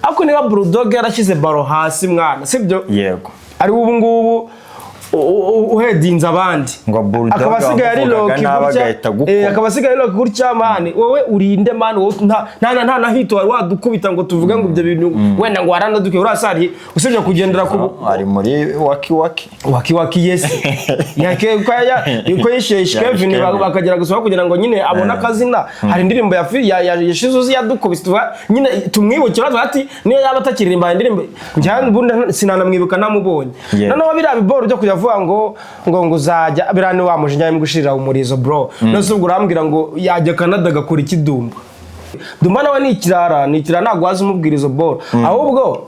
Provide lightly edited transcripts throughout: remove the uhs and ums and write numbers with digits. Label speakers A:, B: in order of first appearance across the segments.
A: Ariko niba Bulldog yarashyize baro hasi, mwana, sibyo?
B: Yego.
A: Ari ubu ngubu uhedinze abandi.
B: Ngo Bulldog
A: Akaba asigaye ari
B: wamuvugaga
A: Rocky
B: nabi
A: gutya,
B: agahita agukoma.
A: Akaba asigaye ari Rocky gutya, man. Wowe urinde, man? Wowe nta na hit wari wadukubita ngo tuvuge ngo ibyo bintu wenda ngo waranaduke urasari, usibye kugendera ku
B: Ari muri waki waki.
A: Waki waki, yes. Yake ko ya yuko yishyuye
B: Ya,
A: Kevin.
B: Kevin.
A: Bakagera gusa kugira ngo nyine abone akazina. Hari indirimbo ya Shizuzi yadukubise, tuvuga nyine tumwibukira ati niyo yaba atakiririmba indirimbo, njya ubundi sinanamwibuka namubonye. Noneho biriya biboro byo kujya avuga ngo uzajya biriya, ni wa mujinya gushirira umurizo, bro. None ubwo urambwira ngo yajya Canada agakora iki? Dumba, Dumba nawe ni ikirara, ni ikirara, ntabwo waza umubwira izo boro. Ahubwo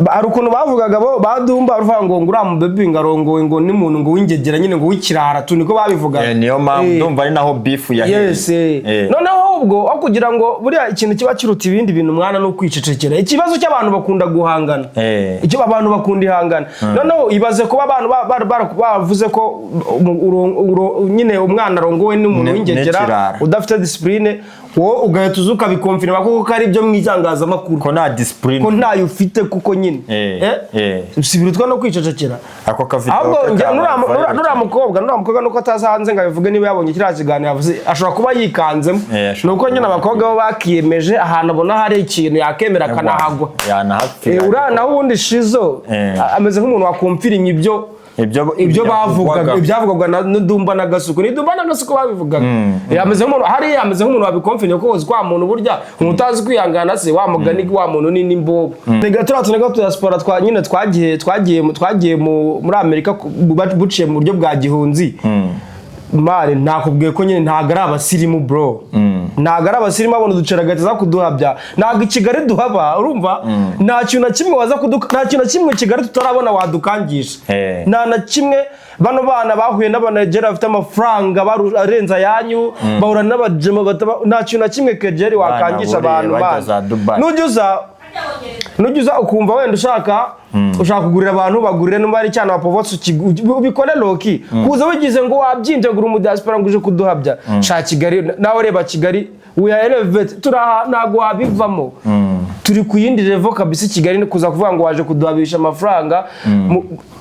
A: hari ukuntu bavugaga bo ba Dumba, bavuga ngo uriya mubebi ngo arongowe ngo n'umuntu ngo w'ingegera nyine, ngo w'ikirara tu, niko babivugaga.
B: Niyo mpamvu ndumva ari naho beef yahereye.
A: Yes. Noneho ahubwo aho kugira ngo buriya ikintu kiba kiruta ibindi bintu, mwana, ni ukwicecekera. Ikibazo cy'abantu bakunda guhangana. Icyo abantu bakunda ihangana. Noneho ibaze kuba abantu bavuze ko nyine umwana arongowe n'umuntu w'ingegera
B: n'ikirara.
A: udafite discipline, wowe ugahita uza ukabiconfirma koko ko ari ibyo mu itangazamakuru.
B: Ko nta discipline.
A: Ko ntayo ufite kuko nyine. Si birutwa no kwicecekera?
B: Ako kavideo
A: Ahubwo
B: ke
A: njye
B: kabaye viral cyane.
A: nuriya mukobwa nuko ataza hanze ngo abivuge, niba yabonye kiriya kiganiro yavuze, ashobora kuba yikanzemo.
B: Ashobora
A: Nuko nyine
B: kuba
A: abakobwa bo bakiyemeje, ahantu abona hari ikintu yakemera akanahagwa.
B: Yanahapfira.
A: Uriya naho ubundi Shizo ameze nk'umuntu waconfirmye ibyo
B: ibyo
A: ibyo bavugaga.
B: Yavugwaga.
A: Ibyavugwaga na Dumba na Gasuku, ni Dumba na Gasuku babivugaga. Ameze nk'umuntu hariya, ameze nk'umuntu wabiconfirmye, ko uzi kwa muntu burya umuntu utazi kwihangana se wa mugani wa muntu ni n'imbobo. Tega turiya tunega tu diaspora twa nyine twagiye muri Amerika buciye mu buryo bwa gihunzi. Man, nakubwiye ko nyine ntabwo ari abasirimu, bro, ntabwo ari abasirimu. Abona uducera agahita kuduhabya. Ntabwo i Kigali duhaba, urumva? Nta kintu na kimwe waza kuduka, nta kintu na kimwe Kigali tutarabona wadukangisha. Nta na kimwe. Bano bana bahuye n'abanegera bafite amafaranga arenze ayanyu, bahura n'abajema nta kintu na kimwe kegeri wakangisha
B: buriye
A: abantu.
B: bajya
A: Man.
B: za Dubai.
A: Nujya uza ukumva wenda ushaka kugurira abantu, bagurire, nimba ari cyane wapovotse ubikore low-key. Kuza wigize ngo wabyimbye, ngo uri umudiaspora, ngo uje kuduhabya, sha Kigali nawe reba Kigali, we are elevate, turaha, ntabwo wabivamo, turi ku yindi level kabisa. I Kigali ni kuza kuvuga ngo waje kuduhabisha amafaranga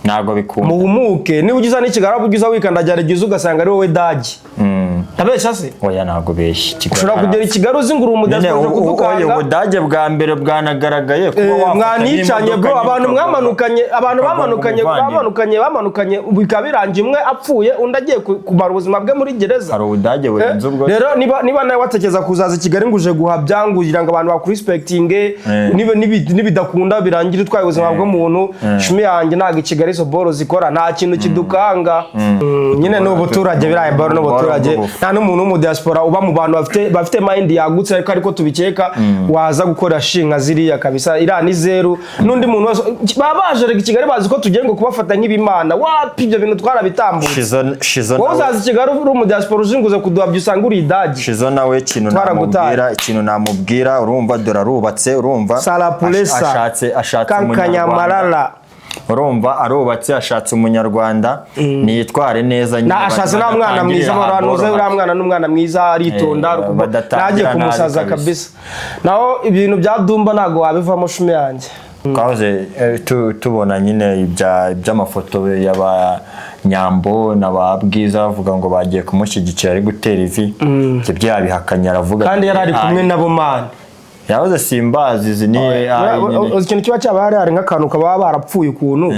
B: Ntabwo bikunda.
A: Muhumuke. Niba ugize n'i Kigali, ugize wikandagira igize ugasanga ari wowe dagi. Ndabeshya se?
B: Oya, ntabwo beshya. Kigali
A: Ushobora kugera i Kigali uzi ngo uri
B: nyine
A: umudiaspora uje
B: oya,
A: kudukanga.
B: Ubudage bwa mbere bwanagaragaye kuba wafata
A: Mwanicanye,
B: n'imodoka
A: bro.
B: nyine
A: Abantu mwamanukanye, abantu
B: ukagonga
A: bamanukanye,
B: umuvandimwe.
A: bamanukanye, bikaba birangiye umwe apfuye, undi agiye kumara ubuzima bwe muri gereza.
B: Hari ubudage burenze ubwo.
A: Rero niba nawe watekereza kuzaza i Kigali ngo uje guhabya, ngo ugira ngo abantu bakurespectinge, nibidakunda birangire utwaye ubuzima bw'umuntu, shumi yanjye, ntabwo i Kigali izo boro zikora. Nta kintu kidukanga. Nyine ni ubuturage, biriya boro ni ubuturage.
B: Bw'ubufu.
A: Nta n'umuntu w'umudiaspora uba mu bantu bafite mind yagutse, ariko tubikeka waza gukora shinga ziriya kabisa. Iriya ni zeru. N'undi muntu wese baba baje rega i Kigali bazi ko tugiye ngo kubafata nk'ibimana, wapi, ibyo bintu twarabitambutse.
B: Shizo
A: Wowe
B: nawe
A: uzaza i Kigali uri umudiaspora uzinguze kuduhabya, usanga uri idagi.
B: Shizo nawe ikintu
A: Twaragutaye.
B: namubwira, urumva, dore arubatse, urumva.
A: Sarapuresa.
B: Ashatse umunyarwanda.
A: Kankanyamarara.
B: Urumva, arubatse, ashatse umunyarwanda, niyitware neza nyine.
A: Na ashatse nta mwana mwiza.
B: Badatangirira
A: Muranuze
B: ahantu.
A: uriya mwana ni umwana mwiza, aritonda.
B: Badatangira
A: Ntagiye
B: nabi
A: kumusaza
B: kabisa.
A: kabisa. Naho ibintu bya Dumba ntabwo wabivamo, shumi yanjye.
B: Twahoze tubona nyine iby'amafoto y'aba Nyambo na ba Bwiza bavuga ngo bagiye kumushyigikira ari gutera ivi. Ibyo byabihakanye, aravuga
A: Kandi yari ari
B: ati,
A: kumwe nabo, man.
B: Yahoze simbazi izi ni AI nyine.
A: Uzi ikintu kiba cyabaye? Hari nk'akantu kaba barapfuye ukuntu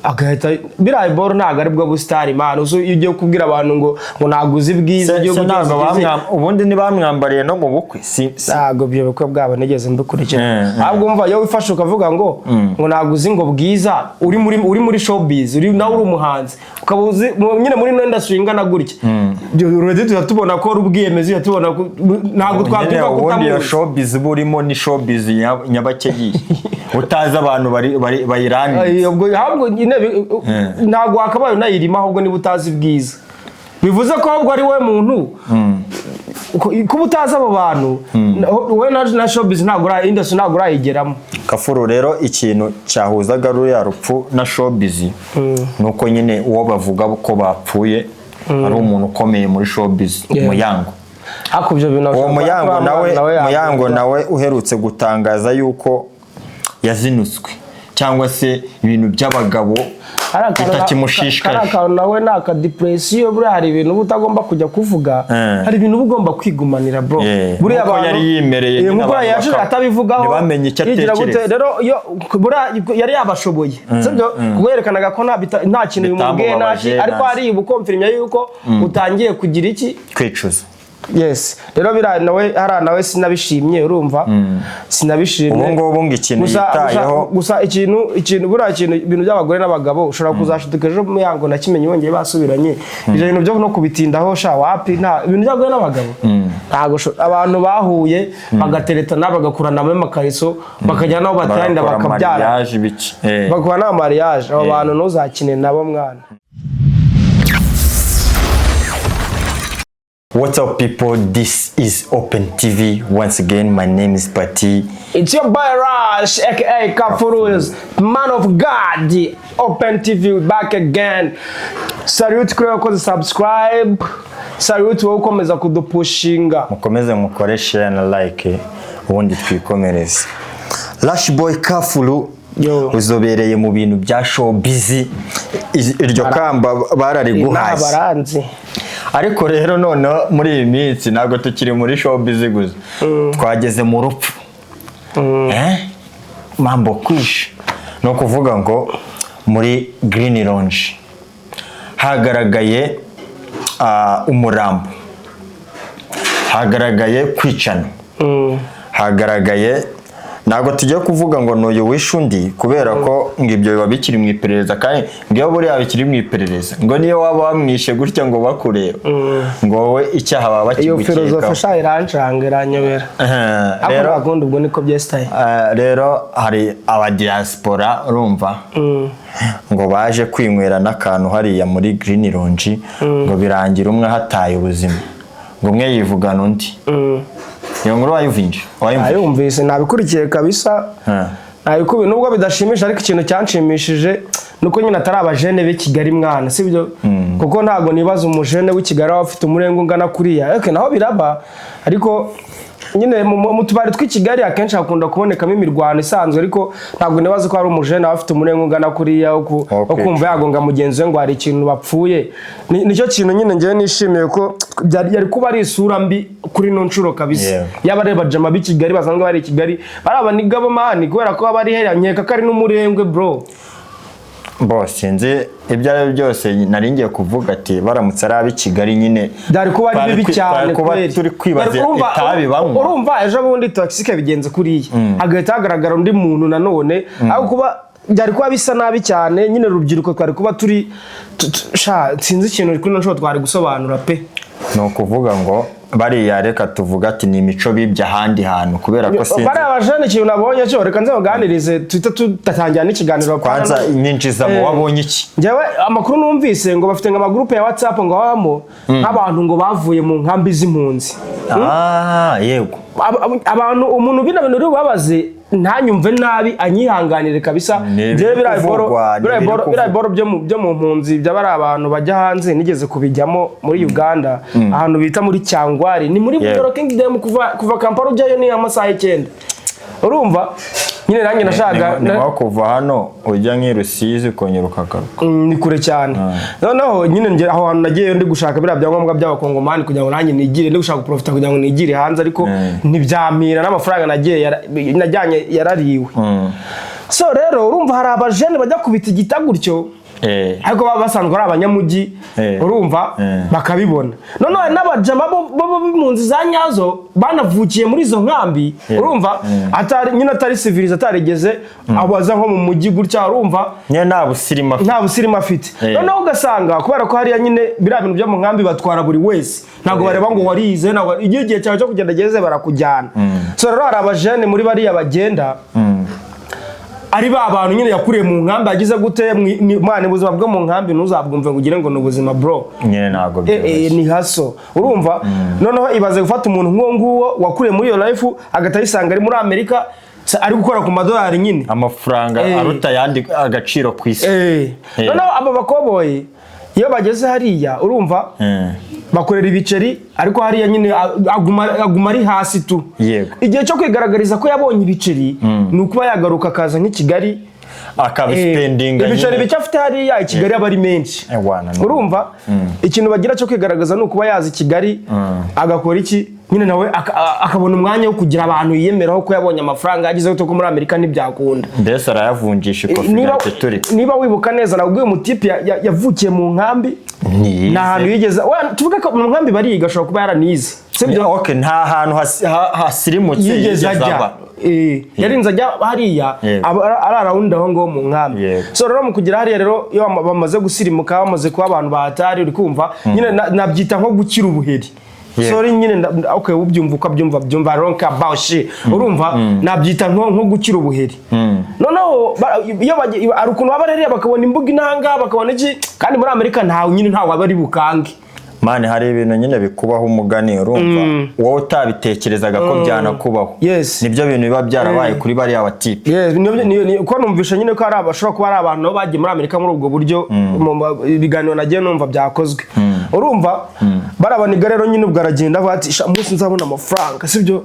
A: agahita biriya boro. Ntabwo ari bwo busitari, man. Uzi iyo ugiye kubwira abantu ngo ntabwo uzi Bwiza, igihugu
B: Se
A: cyose
B: ntabwo
A: kizi.
B: Ubundi ntibamwambariye no mu bukwe
A: Ntabwo ibyo bukwe bwabo nigeze mbikurikira. Ahubwo umva, iyo wifashe ukavuga ngo ntabwo uzi ngo Bwiza, uri muri showbiz, uri nawe uri umuhanzi, ukaba uzi nyine muri ino industry ingana gutya. Ibyo already tuba tubona ko ari ubwiyemezi, tuba tubona ko ntabwo
B: Nyine
A: twabyumva ko
B: ubundi iyo
A: utamuzi.
B: showbiz uba urimo ni showbiz nyabakeyi, utazi abantu bari bayiraniye.
A: Ay, ubwo ahubwo nyine ntabwo wakabaye unayirimo. Ahubwo niba utazi Bwiza, bivuze ko ahubwo ari we muntu kuba utazi abo bantu, wowe na showbiz ntabwo industry ntabwo urayigeramo.
B: Kafuru, rero ikintu cyahuzaga ruriya rupfu na showbiz ni uko nyine uwo bavuga ko bapfuye ari umuntu ukomeye muri showbiz, Muyango.
A: Ariko ibyo bintu
B: Uwo
A: ashobora
B: Muyango
A: kuba
B: nawe
A: nawe
B: Muyango nawe uherutse gutangaza yuko Yazinutswe cyangwa se ibintu by'abagabo bitakimushishikaje.
A: Kariya kantu nawe ni akadepression. Buriya hari ibintu uba utagomba kujya kuvuga. Hari ibintu uba ugomba kwigumanira, bro.
B: Buriya Nkuko yari yimereye nyine,
A: nkuko
B: abantu
A: yaje atabivugaho,
B: ntibamenye icyo
A: yigira gute.
B: atekereza.
A: Rero iyo buriya yari yabashoboye, sibyo? Kuko yerekanaga ko nta kintu bimubwiye, nta
B: Bitamubabaje,
A: ariko hari ubuconfirmya yuko utangiye kugira iki?
B: Kwicuza.
A: Yes, rero biriya nawe, hariya nawe sinabishimye, urumva, sinabishimye.
B: Ubu ngubu ngo ikintu yitayeho
A: Gusa ikintu buriya kintu, ibintu by'abagore n'abagabo, ushobora kuzashiduka ejo Muyango na Kimenyi bongeye basubiranye. Ibyo bintu byo no kubitindaho, sha, wapi. Nta ibintu by'abagore n'abagabo, ntabwo abantu bahuye bagateretana, bagakurana muri makariso, bakajya n'aho bateranira,
B: bagakora
A: bakabyara,
B: mariage, ibiki.
A: Bakora n'ama mariage, abo bantu ntuzakine nabo, mwana.
B: What's up, people? This is Open TV. Once again, my name is Pati.
A: It's your boy Rush, aka Kafuruz, man of God, Open TV back again. Salute kuri wakoze subscribe, salute wowe ukomeza kudupushinga.
B: Mukomeze mukore share na like, ubundi twikomereze. Rush Boy Kafuru,
A: Yo.
B: uzobereye mu bintu bya showbiz. Iryo kamba barariguhaye.
A: Baranzi.
B: Ariko rero noneho muri iyi minsi ntabwo tukiri muri showbiz gusa. Twageze mu rupfu. Eh? Mambo kwisha. Ni ukuvuga ngo muri Green Lounge hagaragaye umurambo, hagaragaye kwicana, hagaragaye, ntabwo tugiye kuvuga ngo ni uyu wishe undi, kubera ko ngo ibyo biba bikiri mu iperereza, kandi ngo iyo buriya bikiri mu iperereza, ngo niyo waba wamwishe gutya ngo bakureba, ngo wowe icyaha baba
A: Iyo
B: bakigukekaho.
A: Filozofe sha irancanga, iranyobera. Ariko
B: Rero
A: nta ubwo niko byesitaye.
B: Rero hari abadiaspora, urumva, ngo baje kwinywera n'akantu hariya muri Green Lounge, ngo birangira umwe ahataye ubuzima, ngo umwe yivugana undi. Iyo nkuru wayumvise? Wayumvise?
A: Ayumvise, nabikurikiye kabisa. Nabikubi nubwo bidashimisha, ariko ikintu cyanshimishije nuko nyine atari abajene b'i Kigali, mwana, sibyo? Kuko ntabwo nibaza umujene w'i Kigali waba ufite umurengo ungana kuriya. Okay, naho biraba, ariko nyine mu tubari tw'i Kigali akenshi hakunda kubonekamo imirwano isanzwe, ariko ntabwo nibaza ko hari umujene waba ufite umurengo ungana kuriya wo kumva yagonga mugenzi we ngo hari ikintu bapfuye. Nicyo kintu nyine ngewe nishimiye, ko yari kuba ari isura mbi kuri ino nshuro kabisa. Yaba areba jama b'i Kigali basanzwe bari i Kigali, bari abaniga bo, man, kubera ko baba ari heriya, nkeka ko ari n'umurengwe, bro.
B: Bo sinzi, ibyo ari byo byose nari ngiye kuvuga ati baramutse ari ab'i Kigali nyine
A: Byari kuba ari
B: twari
A: bibi cyane.
B: Twari kuba
A: Kweri.
B: turi kwibaza
A: Byari
B: itabi banywa.
A: Urumva ejo bundi Toxxyk bigenze kuriya, hagahita hagaragara undi muntu nanone, aho kuba byari kuba bisa nabi cyane nyine. Urubyiruko twari kuba turi sha, sinzi ikintu kuri ino nshuro twari gusobanura pe.
B: Ni ukuvuga ngo bariya, reka tuvuga ati ni imico bibye ahandi hantu, kubera ko sinzi.
A: Bariya bajene, ikintu nabonye cyo, reka nze baganirize, tuhite tudatangira n'ikiganiro.
B: Kwanza inyinjiza mu wabonye iki?
A: Njyewe amakuru numvise, ngo bafite ngo amagurupe ya WhatsApp, ngo babamo nk'abantu ngo bavuye mu nkambi z'impunzi.
B: Ah, yego.
A: Abantu, umuntu bino bintu uri bubabaze, ntanyumve nabi, anyihanganire kabisa.
B: Ni ibiri
A: Njyewe biriya boro
B: kuvugwa, ni
A: biriya
B: ibiri
A: boro biriya
B: kuvugwa.
A: boro byo mu mpunzi byaba ari abantu bajya hanze, nigeze kubijyamo muri Uganda, ahantu bita muri Cyangwari, ni muri Bunyoro Kingdom. Kuva Kampala ujyayo ni amasaha 9, urumva nyine nanjye nashaka
B: Ni nko kuva hano ujya nk'i Rusizi ukongera ukagaruka.
A: Ni kure cyane. Noneho nyine njye aho hantu nagiyeyo ndi gushaka biriya byangombwa by'abakongomani kugira ngo nanjye nigire, ndi gushaka guprofita kugira ngo nigire hanze, ariko ntibyampira, n'amafaranga nagiye najyanye yarariwe. So rero urumva hari abajene bajya kubita igita gutyo, ariko baba basanzwe ari abanyamujyi, urumva, bakabibona. Noneho hari n'abajama bo b'impunzi za nyazo banavukiye muri izo nkambi, urumva, atari nyine, atari civilisé, atarigeze abaza nko mu mujyi gutya, urumva.
B: Nyine nta busirimu afite.
A: Nta busirimu afite. Noneho ugasanga kubera ko hariya nyine biriya bintu byo mu nkambi batwara buri wese, ntabwo bareba ngo warize, ntabwo, iyo igihe cyawe cyo kugenda ageze barakujyana. So rero hari abajene muri bariya bagenda ari ba bantu nyine yakuriye mu nkambi, yagize gute. Mwana, ubuzima bwo mu nkambi ntuzabwumve ngo ugire ngo ni ubuzima, bro.
B: Nyine ntabwo byoroshye.
A: Ni haso, urumva. Noneho ibaze gufata umuntu nk'uwo nguwo wakuriye muri iyo life, agahita yisanga ari muri Amerika, ari gukora ku madolari nyine,
B: amafaranga aruta ayandi agaciro ku isi.
A: Noneho aba bakoboyi iyo bageze hariya, urumva, Bakorera ibiceri, ariko hariya nyine aguma ari hasi tu. Igihe cyo kwigaragariza ko yabonye ibiceri ni ukuba yagaruka akaza nk'i Kigali.
B: Akabispendinga.
A: Ibiceri bike afite hariya i Kigali aba ari menshi.
B: Wana, no.
A: Urumva, ikintu bagira cyo kwigaragaza ni ukuba yaza i Kigali agakora iki nyine, nawe akabona umwanya wo kugira abantu yiyemeraho ko yabonye amafaranga, yagezeho, ko muri Amerika ntibyakunda.
B: Mbese arayavunjisha ikofi
A: Niba,
B: igahita iturika.
A: niba wibuka neza, nabwo uyu mutipe yavukiye mu nkambi.
B: Ntiyize.
A: Nta hantu yigeze tuvuge ko mu nkambi bariga, ashobora kuba yaranize, sibyo?
B: Okay, nta hantu hasirimutse
A: Yigeze ajya.
B: Aba.
A: Yarinze ajya hariya. Aba ari arawundi aho ngaho mu nkambi. So rero mu kugera hariya rero, iyo bamaze gusirimuka, bamaze kuba abantu bahatari, uri kumva nyine nabyita nko gukira ubuheri. Sorry nyine, okay, ubyumva uko abyumva byumva, I don't care about shit. Urumva, nabyita nko gukira ubuheri. Noneho iyo hari ukuntu baba hariya bakabona imbuga inanga, bakabona iki, kandi muri Amerika ntawe nyine, ntawe aba ari bukange.
B: Man, hari ibintu nyine bikubaho umugani, urumva, wowe utabitekerezaga ko byanakubaho. Nibyo bintu biba byarabaye kuri bariya batipe.
A: Yes, ko numvisha nyine ko hari abashobora kuba ari abantu nabo bagiye muri Amerika muri ubwo buryo, mu ibiganiro nagiye numva byakozwe. Urumva, barabaniga rero nyine, ubwo aragenda avuga ati: "Sha, umunsi nzabona amafaranga, sibyo,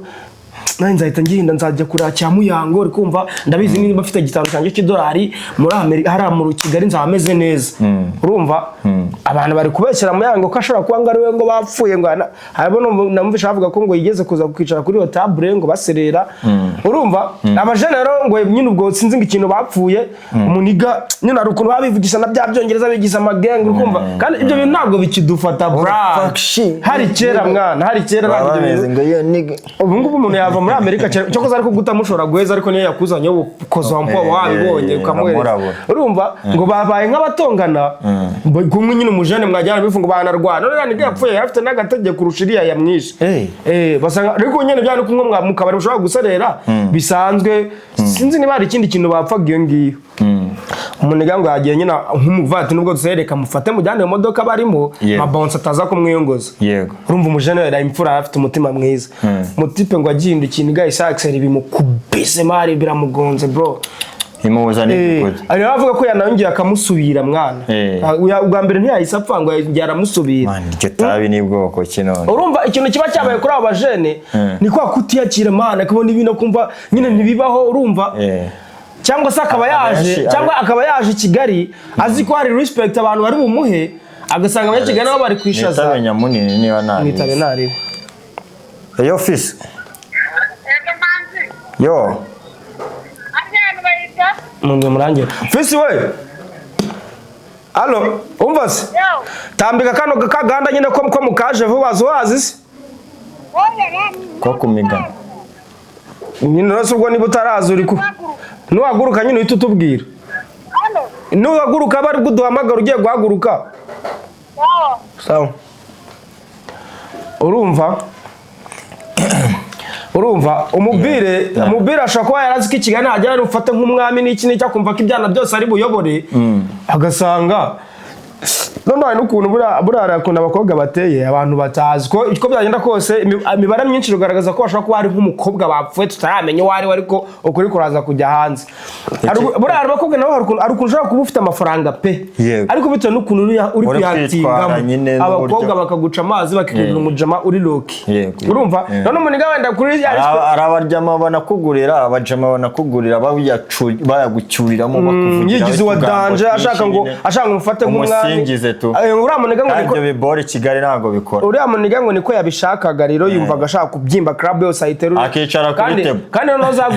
A: nanjye nzahita ngenda, nzajya kureba cya Muyango." Uri kumva, ndabizi niba mfite 5 cyanjye cy'idolari muri Amerika, hariya mu Kigali nzaba meze neza. Urumva, abantu bari kubeshyera Muyango ko ashobora kuba ngo ari we ngo bapfuye, ngo harimo namuvise bavuga ko ngo yigeze kuza kwicara kuri iyo table ngo baserera. Urumva, abajene rero ngo nyine ubwo sinzi ngo ikintu bapfuye, umuniga nyine hari ukuntu babivugisha na bya byongereza bigize amagenge, uri kumva, kandi ibyo bintu ntabwo bikidufata, bra.
B: Fuck shit.
A: Hari kera mwana, hari kera,
B: Baba
A: ntabwo ibyo
B: bameze
A: bintu
B: ngo yo nigga.
A: Ubu ngubu umuntu yava muri Amerika, cyokoze ariko gutamushobora guheza, ariko niyo yakuzanye ukoza wa mpoba wabibonye ukamwereka.
B: Nkamurabura.
A: Urumva ngo babaye nk'abatongana kumwe nyine, umujene mwajyana bifu ngo banarwana. None nibwo yapfuye, yari afite n'agatege kurusha iriya yamwishe. Basanga ariko nyine byari kumwe mu kabari ushobora guserera bisanzwe, sinzi niba hari ikindi kintu bapfaga iyo ngiyo. Umuniga ngo yagiye nyine nk'umuvati, nubwo dusereka mufate mujyane mu modoka barimo, mabonsa ataza kumwiyongoza. Urumva, umujene yari imfura, afite umutima mwiza. Mutipe ngo agihindukiye, iniga isakiseri bimukubise mari, biramugonze, bro.
B: Imuhuza n'igikuta.
A: Ari avuga ko yanongeye akamusubira, mwana. Ubwa mbere ntiyahise apfa, ngo yongeye aramusubira.
B: Man, iryo tabi ni bwoko ki none?
A: Urumva, ikintu kiba cyabaye kuri abo bajene ni kwa kutiyakira, mana, akabona ibintu akumva nyine ntibibaho, urumva, cyangwa se akaba yaje cyangwa akaba yaje i Kigali azi ko hari respect abantu bari bumuhe, agasanga abanyakigali nabo bari kwishaza.
B: Nitabe nyamunini niba
A: Mwitabe
B: ntabizi.
A: nariwe.
B: Yo fisi.
C: Ego manzi,
B: Yo.
C: aryana bayita.
A: Munzu murangire fisi we. Allo, umva se?
C: Yo,
A: Tambika kano kaganda nyine ko mukaje vuba wazi se.
C: Oya rani.
B: Ko kumigana.
A: Nyine uretse ubwo niba utaraza uri ku nuhaguruka nyine uhita utubwira.
C: Allo,
A: Nuhaguruka aba ari duhamagara ugiye guhaguruka.
C: Sawa.
A: Sawa. Urumva umubire ashobora kuba yarazi ko i Kigali nagera ari bufate nk'umwami n'iki n'iki, akumva ko ibyana byose ari buyobore, agasanga none hari n'ukuntu buriya hari ukuntu abakobwa bateye, abantu batazi ko uko byagenda kose imibare myinshi igaragaza ko bashobora kuba hari nk'umukobwa bapfuye tutaramenya uwo ari we, ariko ukuri kuraza kujya hanze. Buriya hari abakobwa nabo, hari ukuntu ushobora kuba ufite amafaranga pe, ariko bitewe n'ukuntu uri
B: Uri
A: kuyatingamo,
B: kwitwara nyine n'uburyo-
A: abakobwa bakaguca amazi, bakikundira umujama uri loki. Urumva, none umuniga wenda kuri ya
B: Hari abaryama banakugurira, abajama banakugurira, bayagucyuriramo, bakuvugiraho
A: yigize uwa
B: utugambo
A: danger,
B: twinshi
A: ashaka ngo
B: nyine.
A: ashaka ngo umufate nk'umwami.
B: Umusingize tu.
A: Uriya muniga ngo
B: Kandi
A: niko
B: ibyo bibora i Kigali ntabwo bikora.
A: Uriya muniga ngo niko yabishakaga rero, yumvaga ashaka kubyimba club yose ayiterura.
B: Akicara kuri
A: Kandi
B: table.
A: kandi noneho za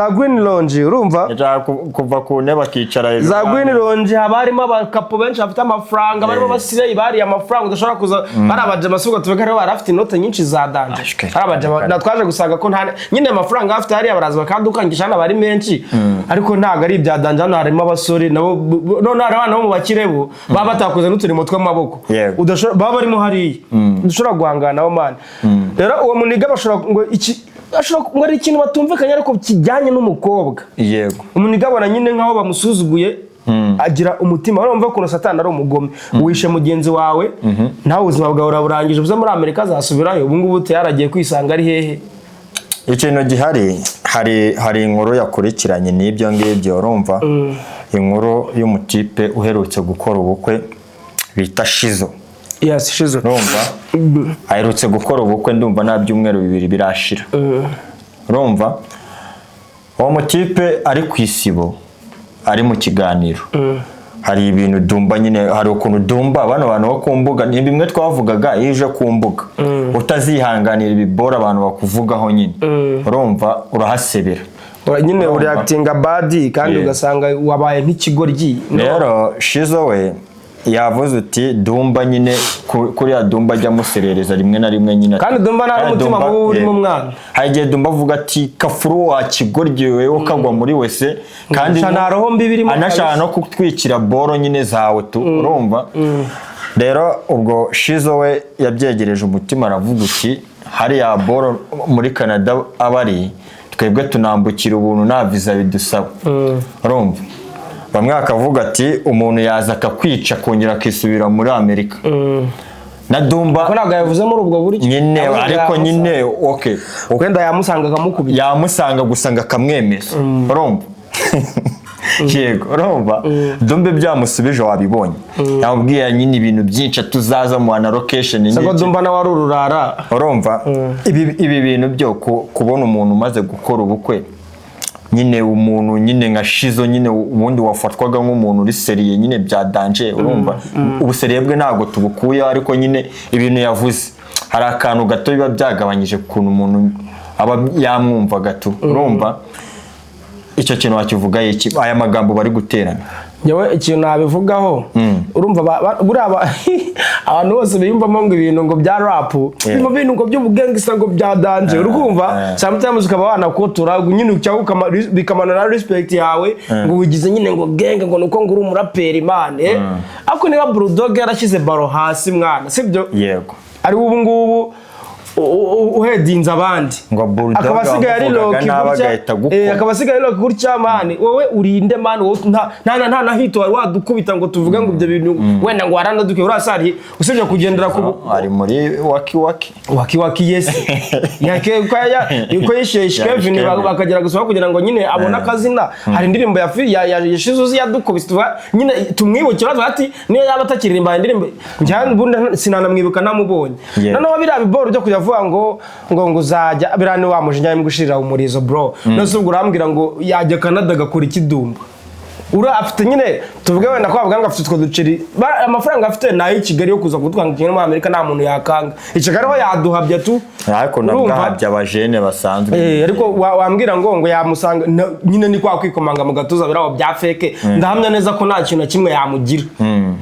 A: green lounge, urumva,
B: Ashaka kuva ku ntebe akicara hejuru.
A: Za green lounge haba harimo abakapo benshi bafite amafaranga, barimo abasireyi bariye amafaranga, udashobora kuza bari abajama. Si ubwo tuvuga rero bari bafite inote nyinshi za danger.
B: Ashwe.
A: Ari abajama na twaje gusanga ko nta nyine amafaranga bafite hariya, baraza bakadukangisha hano, aba ari menshi, ariko ntabwo ari ibya danger. Hano harimo abasore nabo none hari abana bo mu bakire bo baba batakoze n'uturimo tw'amaboko. Udashobora, baba barimo hariya, udashobora guhangana nabo, man. Rero uwo muniga bashobora ngo iki, ashobora ngo ari ikintu batumvikanye ariko kijyanye n'umukobwa. Umuniga abona nyine nk'aho bamusuzuguye, agira umutima. Urumva ukuntu Satani ari umugome: wishe mugenzi wawe, nawe ubuzima bwawe uraburangije. Uze muri Amerika azasubirayo, ubu ngubu yaragiye kwisanga ari hehe?
B: Ikintu gihari, hari inkuru yakurikiranye n'ibyo ngibyo, urumva, inkuru y'umutipe uherutse gukora ubukwe bita Shizo.
A: Yes, Shizzo.
B: Urumva, aherutse gukora ubukwe, ndumva nta byumweru 2 birashira. Urumva, uwo mutipe ari ku Isibo, ari mu kiganiro, hari ibintu Dumba nyine, hari ukuntu Dumba, bano bantu bo ku mbuga, ni bimwe twavugaga, iyo uje ku mbuga utazihanganira ibibora abantu bakuvugaho nyine, urumva urahasebera.
A: Nyine ureactinga bad kandi ugasanga wabaye nk'ikigoryi.
B: Rero Shizo we yavuze uti Dumba nyine kuriya Dumba ajya amuserereza rimwe na rimwe nyine
A: Kandi Dumba nta
B: Kandi
A: n'umutima
B: Dumba,
A: mubi urimo mwana.
B: Hari igihe Dumba avuga ati kafuru wa kigoryi wewe, ukagwa muri wese kandi
A: Sha, nta roho mbi birimo
B: anashaka
A: kabisa.
B: no kutwikira boro nyine zawe tu. Urumva rero, ubwo Shizo we yabyegereje umutima, aravuga uti hariya boro muri Canada aba ari twebwe tunambukira ubuntu, nta visa bidusaba. Urumva, bamwe bakavuga ati umuntu yaza akakwica akongera akisubira muri Amerika na Dumba.
A: Ko ntabwo yavuze muri ubwo buryo.
B: Nyine
A: Yavuze ngo
B: ariko
A: yamusanga.
B: Nyine okay.
A: Wenda yamusanga akamukubita.
B: Yamusanga gusa ngo akamwemeza. Urumva, yego, urumva Dumbe byamusubije, wabibonye, yamubwiye nyine ibintu byinshi, tuzaza mu na location
A: Sako
B: n'iki.
A: Dumba nawe ari ururara.
B: Urumva, ibi bintu byo kubona umuntu umaze gukora ubukwe nyine, umuntu nyine nka Shizo nyine, ubundi wafatwaga nk'umuntu uri sérieux nyine bya danger, urumva ubusérieux bwe ntabwo tubukuyeho, ariko nyine ibintu yavuze hari akantu gato biba byagabanyije ukuntu umuntu aba yamwumvaga tu. Urumva, icyo kintu wakivuga iki, aya magambo bari guterana?
A: Njyewe ikintu nabivugaho, urumva buriya abantu bose biyumvamo ngo ibintu ngo bya rap, biyumva ibintu ngo by'ubugangsta, ngo bya danger, urumva, sometimes ukaba wanakotora nyine cyangwa bikamanura respect yawe, ngo wigize nyine ngo gang, ngo nuko ngo uri umuraperi man, eh. Ariko niba Bulldog yarashyize baro hasi mwana, sibyo?
B: Yego.
A: Ari ubu ngubu uhedinze abandi.
B: Ngo Bulldog
A: Akaba asigaye ari
B: wamuvugaga
A: Rocky
B: nabi
A: gutya,
B: agahita agukoma.
A: Akaba asigaye ari Rocky gutya man, wowe urinde man, wowe nta na hit wari wadukubita ngo tuvuge ngo ibyo bintu wenda ngo waranaduke urasari, usibye kugendera ku
B: Ari muri waki waki.
A: Waki waki, yes, yake ko ya yuko yishyuye
B: Ya,
A: Kevin
B: Kevin.
A: bakagera gusa kugira ngo nyine abone akazina. Hari indirimbo ya yashize yadukubise, nyine tumwibukira ati niyo yaba atakiririmba indirimbo, njya ubundi sinanamwibuka namubonye. Noneho biriya biboro byo kujya avuga ngo uzajya biriya, ni wa mujinya gushirira umurizo bro. None ubwo urambwira ngo yajya Canada agakora ikidumba? Ura afite nyine, tuvuge wenda ko bavuga ngo afite utwo duceri, amafaranga afite ni ay'i Kigali yo kuza kutwanga kimwe muri Amerika, nta muntu yakanga i Kigali ho yaduhabya tu.
B: Ariko nabwo
A: Urumva?
B: ahabya abajene basanzwe.
A: Ariko wambwira ngo yamusanga nyine ni kwa kwikomanga mu gatuza biraho bya fake. Ndahamya neza ko nta kintu na kimwe yamugira.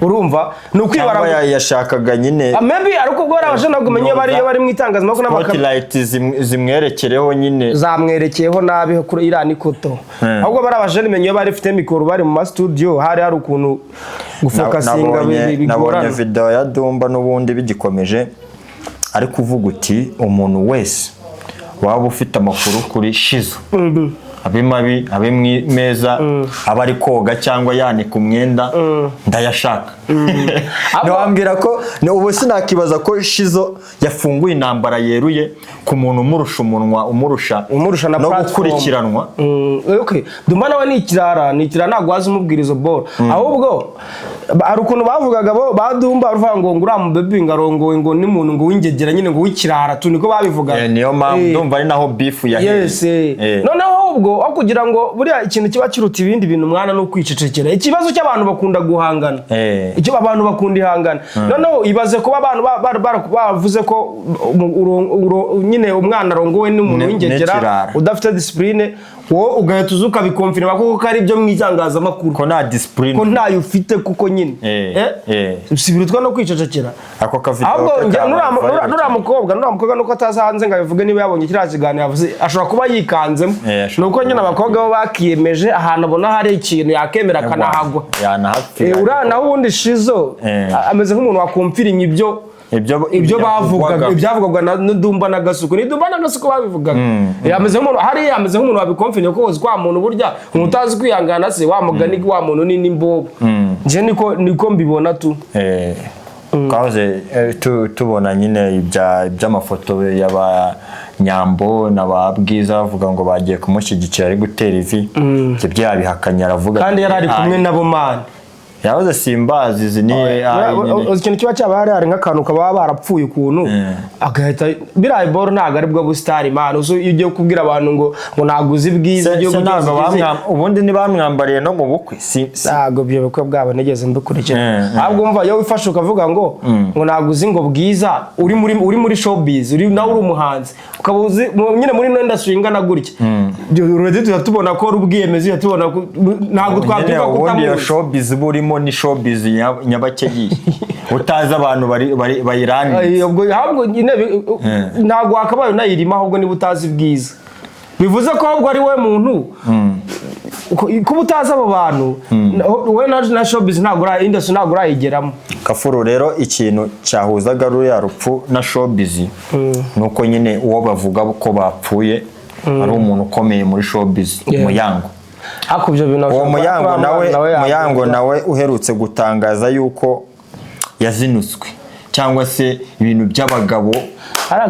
A: Urumva, ni ukwibara.
B: Cyangwa yashakaga nyine
A: Ah, maybe, ariko ubwo bari abajene ntabwo umenya iyo bari mu itangazamakuru
B: spotlight zimwerekereho nyine.
A: Zamwerekeyeho nabi kuri iriya nikoto. Ahubwo bari abajene, menya iyo bari bafite mikoro, bari mu masitudiyo, hari ukuntu gufocusinga
B: Nabonye
A: bigorana.
B: video ya Dumba n'ubundi bigikomeje, ari kuvuga uti umuntu wese waba ufite amakuru kuri Shizo, abe mabi abe meza, aba ari koga cyangwa yanika umwenda, ndayashaka. Ntiwambwira ko ubu sinakibaza ko Shizo yafunguye intambara yeruye ku muntu umurusha umunwa, umurusha
A: Umurusha na
B: no
A: platform.
B: gukurikiranwa.
A: Okay. Dumba nawe ni ikirara, ni ikirara, ntabwo wazi umubwira izo boro. Ahubwo hari ukuntu bavugaga bo ba Dumba bavuga ngo uriya mubebi ngo arongowe ngo n'umuntu ngo w'ingegera nyine, ngo w'ikirara tu, niko babivugaga.
B: Niyo mpamvu ndumva ari naho beef yahereye.
A: Yes. Noneho ahubwo aho kugira ngo buriya ikintu kiba kiruta ibindi bintu mwana ni ukwicecekera. Ikibazo cy'abantu bakunda guhangana. Icyo abantu bakunda ihangana. Noneho ibaze kuba abantu bavuze ko nyine umwana arongowe n'umuntu w'ingegera
B: n'ikirara.
A: udafite discipline, wowe ugahita uza ukabiconfirma kuko ko ari ibyo mu itangazamakuru,
B: ko nta discipline,
A: ko ntayo ufite kuko nyine si birutwa no kwicecekera.
B: Ako kavideo
A: Ahubwo
B: ke
A: njye
B: kabaye viral cyane.
A: nuriya mukobwa nuko ataza hanze ngo abivuge, niba yabonye kiriya kiganiro yavuze ashobora kuba yikanzemo.
B: Ashobora
A: Nuko nyine
B: kuba
A: abakobwa bo bakiyemeje, ahantu abona hari ikintu yakemera akanahagwa.
B: Yanahapfira.
A: Uriya naho ubundi Shizo ameze nk'umuntu waconfirma ibyo
B: ibyo
A: ibyo bavugaga,
B: yavugwaga.
A: Ibyavugwaga na Dumba na Gasuku, ni Dumba na Gasuku babivugaga. Ameze nk'umuntu hariya, ameze nk'umuntu wabiconfirma ko uzi kwa muntu burya umuntu utazi kwihangana se, wa mugani wa muntu ni n'imbobo. Njye niko mbibona tu.
B: Twahoze tubona nyine iby'amafoto y'aba Nyambo na ba Bwiza bavuga ngo bagiye kumushyigikira ari gutera ivi, ibyo byabihakanye, aravuga
A: Kandi yari ari
B: ati,
A: kumwe nabo man.
B: Yavuze simbazi, izi ni AI nyine.
A: Uzi ikintu kiba cyabaye? Hari nk'akantu kaba barapfuye ukuntu agahita biriya boro. Ntabwo ari bwo busitari, man. Uzi iyo ugiye kubwira abantu ngo ntabwo uzi Bwiza,
B: Se
A: igihugu
B: se ntabwo
A: cyose kizi.
B: Ubundi ntibamwambariye no mu bukwe,
A: Ntabwo ibyo bukwe bwabo nigeze mbikurikira. Ahubwo umva, iyo wifashe ukavuga ngo ntabwo uzi ngo Bwiza, uri muri showbiz, uri nawe uri umuhanzi, ukaba uzi nyine muri ino industry ingana gutya. Ibyo already tuba tubona ko ari ubwiyemezi, tuba tubona ko ntabwo
B: Nyine
A: twakwirwa
B: ubundi iyo
A: kutamuzi.
B: showbiz uba urimo ni showbiz nyabakegiye, utazi abantu bari bayiraniye.
A: Ay, ubwo ahubwo nyine ntabwo wakabaye unayirimo. Ahubwo niba utazi Bwiza, bivuze ko ahubwo ari we muntu kuba utazi abo bantu, wowe na showbiz ntabwo ura industry ntabwo urayigeramo.
B: Kafuru, rero ikintu cyahuzaga ruriya rupfu na showbiz ni uko nyine uwo bavuga ko bapfuye ari umuntu ukomeye muri showbiz, Muyango.
A: Ariko ibyo bintu
B: Uwo
A: ashobora
B: Muyango
A: kuba
B: nawe,
A: yagurirwa.
B: Muyango nawe uherutse gutangaza yuko yazinutswe cyangwa se ibintu by'abagabo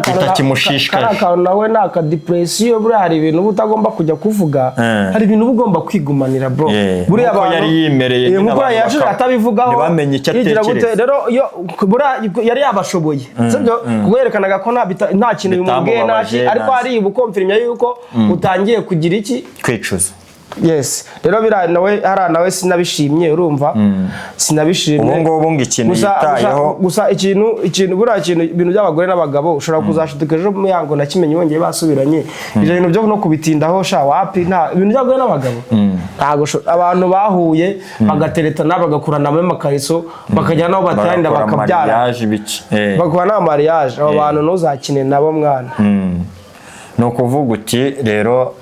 B: bitakimushishikaje.
A: Kariya kantu nawe ni akadepression. Buriya hari ibintu uba utagomba kujya kuvuga. Hari ibintu uba ugomba kwigumanira, bro. Buriya
B: Nk'uko
A: abantu
B: yari yimereye nyine,
A: nk'uko
B: abantu
A: yaje atabivugaho,
B: ntibamenye icyo
A: yigira gute.
B: atekereza.
A: Rero iyo buriya yari yabashoboye, sibyo? Kuko yerekanaga ko nta kintu bimubwiye, nta
B: Bitamubabaje,
A: ariko hari ubuconfirmya yuko utangiye kugira iki?
B: Kwicuza.
A: Yes, rero biriya nawe hariya nawe sinabishimye, urumva, sinabishimye.
B: Ubu ngubu ngo ikintu yitayeho
A: Gusa ikintu buriya ikintu, ibintu by'abagore n'abagabo, ushobora kuzashiduka ejo Muyango na Kimenyi bongeye basubiranye. Ibyo bintu byo no kubitindaho sha, wapi. Nta ibintu by'abagore n'abagabo, ntabwo abantu bahuye bagateretana, bagakuranamo amakariso, bakajya nabo bateranira,
B: bagakora
A: bakabyara,
B: mariage biki.
A: Bakora n'ama mariage. Abo bantu ntuzakine nabo, mwana.
B: Ni ukuvuga uti rero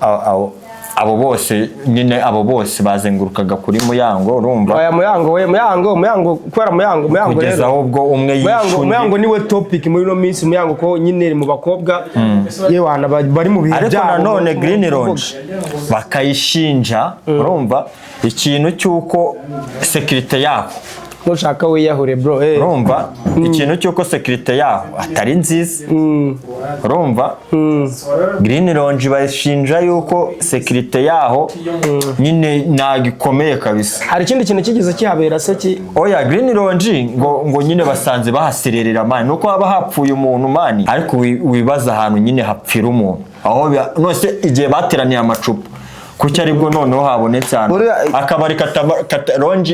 B: abo bose nyine, abo bose bazengurukaga kuri Muyango, urumva?
A: Oya, Muyango we, Muyango, Muyango, kubera Muyango, Muyango
B: Kugeza
A: rero
B: aho ubwo umwe yishe
A: Muyango,
B: undi.
A: Muyango niwe topic muri ino minsi. Muyango ko nyine mu bakobwa yewana bari mu bihe
B: Ariko
A: byabo
B: nanone Green
A: mu
B: Lounge bakayishinja, urumva, ikintu cy'uko sécurité yaho
A: Nushaka wiyahure, bro.
B: Urumva, ikintu cy'uko sécurité yaho atari nziza. Urumva, Green Lounge bayishinja yuko sécurité yaho nyine ntabwo ikomeye kabisa.
A: Hari ikindi kintu kigeze kihabera se ki?
B: Oya, Green Lounge ngo nyine basanze bahasererera, man, nuko haba hapfuye umuntu, man. Ariko wibaza ahantu nyine hapfira umuntu aho nose igihe bateraniye amacupa, kuki aribwo noneho habonetse ahantu akabari lounge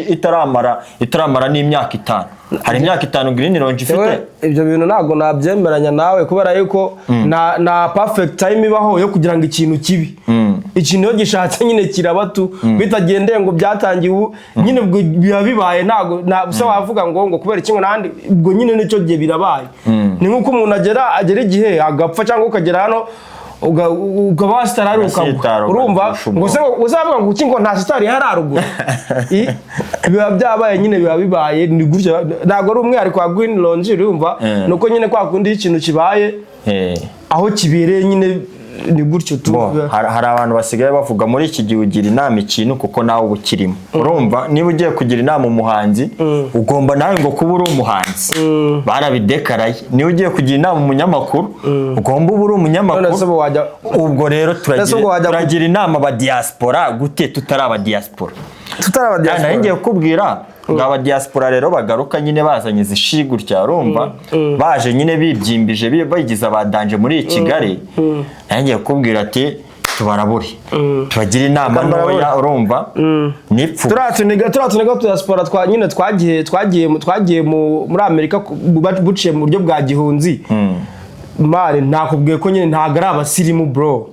B: itaramara n'imyaka 5? Hari imyaka 5 Green Lounge ifite?
A: Yewe, ibyo bintu ntabwo nabyemeranya nawe, kubera yuko nta perfect time ibaho yo kugira ngo ikintu kibi. Ikintu iyo gishatse nyine kiraba tu, bitagendeye ngo byatangiye ubu nyine, ubwo biba bibaye. Ntabwo se wavuga ngo kubera iki ngo nandi, ubwo nyine nicyo gihe birabaye. Ni nk'uko umuntu agera igihe agapfa, cyangwa ukagera hano ukaba wasitara ari ukagwa.
B: Ugasitara,
A: Urumva,
B: ukagusha
A: ngo se ngo uzavuga ngo kuki ngo nta sitari ihari haruguru? Biba byabaye nyine, biba bibaye, ni gutya. Ntabwo ari umwihariko wa Green Lounge, urumva? Nuko nyine kwa kundi iyo ikintu kibaye aho kibereye nyine ni gutyo tu.
B: Bo, hari abantu basigaye bavuga muri iki gihe ugira inama ikintu kuko nawe uba ukirimo. Urumva, niba ugiye kugira inama umuhanzi, ugomba nawe ngo kuba uri umuhanzi, barabidekaraye. Niba ugiye kugira inama umunyamakuru, ugomba uba uri
A: None se
B: umunyamakuru.
A: ubu wajya
B: Ubwo rero
A: Ese ubwo wajya
B: turagira inama aba diaspora gute tutari aba diaspora?
A: Tutari aba
B: Nari
A: diaspora.
B: ngiye kukubwira ngo aba diaspora rero bagaruka nyine bazanye zishi gutya, urumva, baje nyine bibyimbije, bigize abadanje muri Kigali. Nari ngiye kukubwira ati tubarabure, tubagire inama
A: Tubarabure.
B: ntoya, urumva, nipfu
A: Turiya tuniga diaspora twa nyine twagiye muri Amerika buciye mu buryo bwa gihunzi, man. Nakubwiye ko nyine ntabwo ari abasirimu, bro,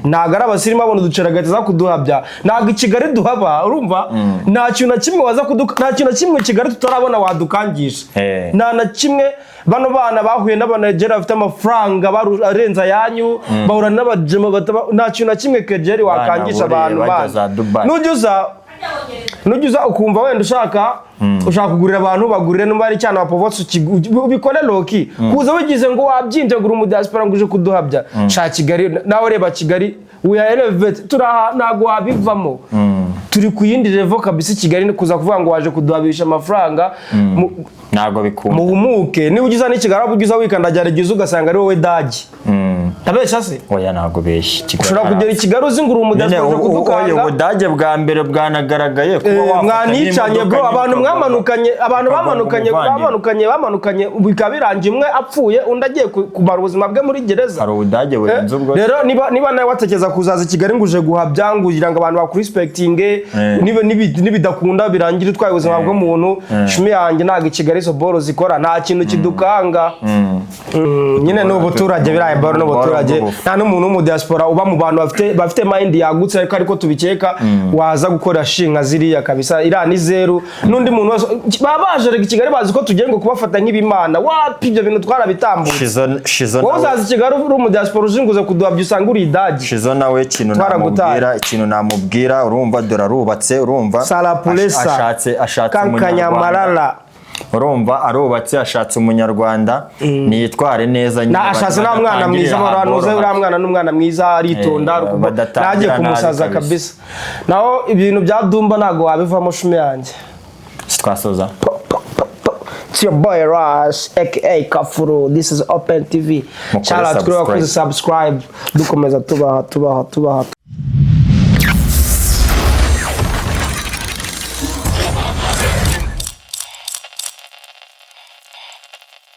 A: ntabwo ari abasirimu. Abona uducera za kuduhabya. Ntabwo i Kigali duhaba, urumva? Nta kintu na kimwe waza kuduka, nta kintu na kimwe Kigali tutarabona wadukangisha. Nta na kimwe. Bano bana bahuye n'abanegera bafite amafaranga arenze ayanyu, bahura n'abajema nta kintu na kimwe kegeri wakangisha
B: buriye
A: abantu,
B: bajya
A: man.
B: za Dubai.
A: Nujya uza ukumva wenda ushaka kugurira abantu, bagurire. Niba ari icyana wapovotse, ubikore low-key. Kuza wigize ngo wabyimbye, ngo uri umudiaspora, ngo uje kuduhabya, sha Kigali nawe reba Kigali, we are elevate, turaha, ntabwo wabivamo, turi ku yindi level kabisa. I Kigali ni kuza kuvuga ngo waje kuduhabisha amafaranga
B: Ntabwo bikunda.
A: Muhumuke. Niba ugize n'i Kigali, waba ugize wikandagira, ugize ugasanga ari wowe dagi. Ndabeshya se?
B: Oya, ntabwo beshya. Kigali
A: Ushobora kugera i Kigali uzi ngo uri
B: nyine
A: umudiaspora, uje
B: oya,
A: kudukanga.
B: Ubudage bwa mbere bwanagaragaye kuba wafata
A: Mwanicanye
B: n'imodoka
A: bro, abantu
B: nyine
A: mwamanukanye, abantu
B: ukagonga
A: bamanukanye,
B: umuvandimwe.
A: bamanukanye, bikaba birangiye umwe apfuye, undi agiye kumara ubuzima bwe muri gereza.
B: Hari Ubudage burenze ubwo.
A: Rero niba nawe watekereza kuzaza i Kigali ngo uje guhabya, ngo ugira ngo abantu bakurespectinge, nibidakunda birangire utwaye ubuzima bw'umuntu, shumi yanjye, ntabwo i Kigali izo boro zikora, nta kintu kidukanga. Nyine ni ubuturage, biriya boro ni ubuturage.
B: Bw'ubufu.
A: Nta n'umuntu w'umudiaspora uba mu bantu bafite mind yagutse, ariko tubikeka waza gukora shinga ziriya kabisa. Iriya ni zeru. N'undi muntu wese baba baje reka i Kigali bazi ko tugiye ngo kubafata nk'ibimana, wapi, ibyo bintu twarabitambutse.
B: Shizo, Shizo
A: Wowe
B: nawe
A: uzaza i Kigali uri umudiaspora uzinguze kuduhabya, usanga uri idagi.
B: Shizo nawe ikintu
A: Twaragutaye.
B: namubwira, ikintu namubwira, urumva, dore arubatse, urumva,
A: Sarapulesa.
B: ashatse umunyarwanda.
A: Kankanyamarara.
B: Urumva, arubatse, ashatse umunyarwanda, niyitware neza nyine.
A: Na ashatse nta mwana mwiza
B: badatangirira
A: muranuze.
B: ahantu
A: Uriya mwana ni umwana mwiza, aritonda,
B: badatangira
A: ntajye
B: nabi
A: kumusaza
B: kabisa.
A: kabisa. Naho ibintu bya Dumba ntabwo wabivamo, shumi yanjye.
B: Twasoza.
A: It's your boy Rush, aka Kafuru. This is Open TV.
B: Mukore
A: Shout out kuri
B: subscribe.
A: wakoze subscribe. Dukomeza tubaha, tubaha, tubaha.